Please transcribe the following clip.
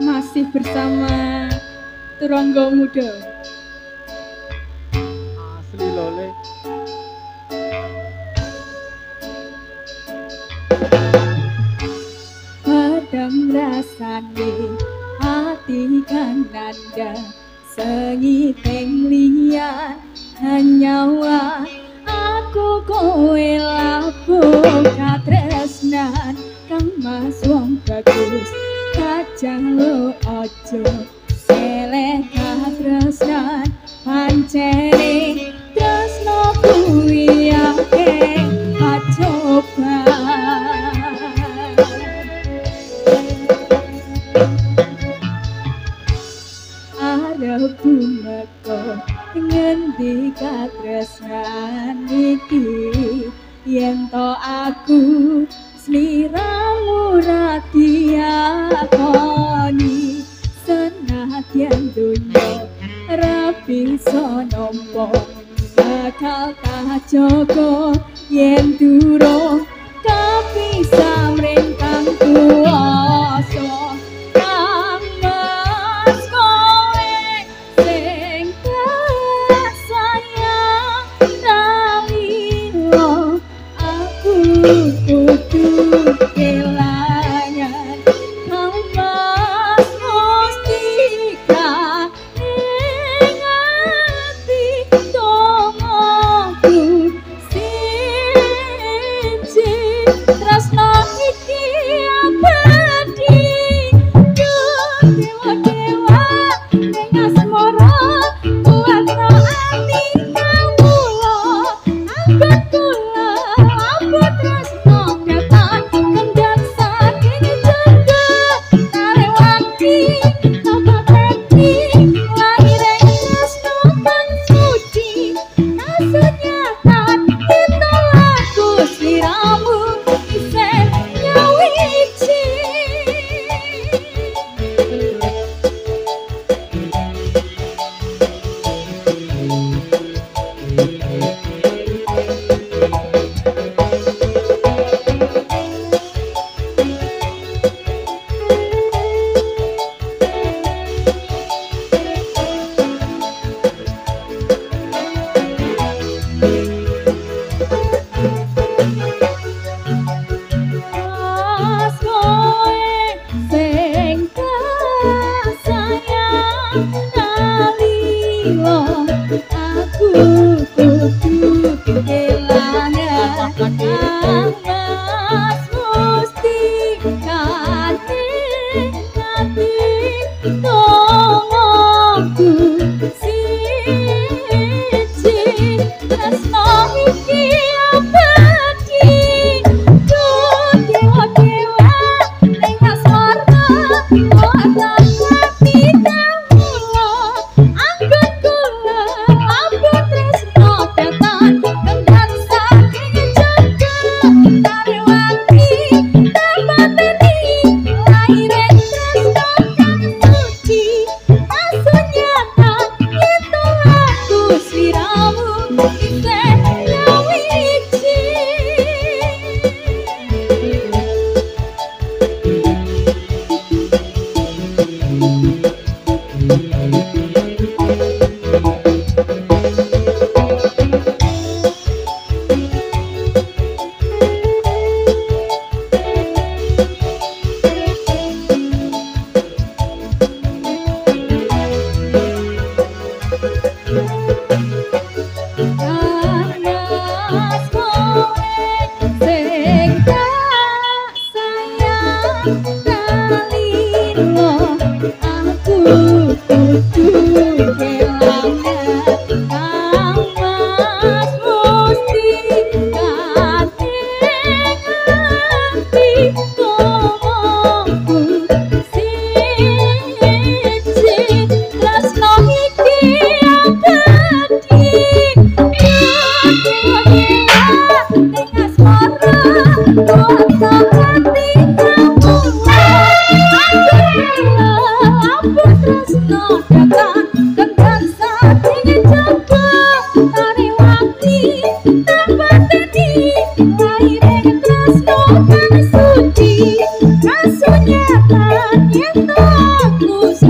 Masih bersama Turonggo Muda. Asli lole. Padang rasane ati kananda sengiting liyan hanyawa aku kowe labuh katresnan kang mas wong bagus kajang lo ojo seleh katresnan pancene tresno kuwi akeh pacoba. Arep tumeka ngendi katresnan iki yen to aku sliramu ra diakoni senadyan donya ra bisa nampa bakal tak jaga yen durung kapisah mring kang kuwasa. Kang Mas kowe sing tak sayang nalika aku kudu kelangan. Kang Mas mustika ing ati dongaku siji tresno iki abadi. Duh dewa-dewa ning asmara kuwatno ati kawula anggon kula abot tresno datang kendhat saking jendha tarewati kapateni lahire tresno kang suci kasunyatan yen aku sliramu isih nyawiji. Mas kowe sing tak sayang nalika aku kudu kelangan. Kang Mas mustikane ati dongaku siji tresno iki abadi. Duh dewa-dewa ning asmara kuwatno ati kawula anggon kula abot tresno datang kendhat saking jaga tarewati tapateni lahire tresno kang suci kasunyatan yen to aku sliramu isih nyawiji. Kang Mas kowe sing tak sayang nalika aku kudu kelangan. Kang Mas mustikane ati dongaku siji tresno iki abadi. Duh dewa-dewa ning asmara kuwatno ati kawula anggon kula abot tresno datang kendhat saking jaga tarewati tapateni lahire tresno kang suci kasunyatan yen to Aku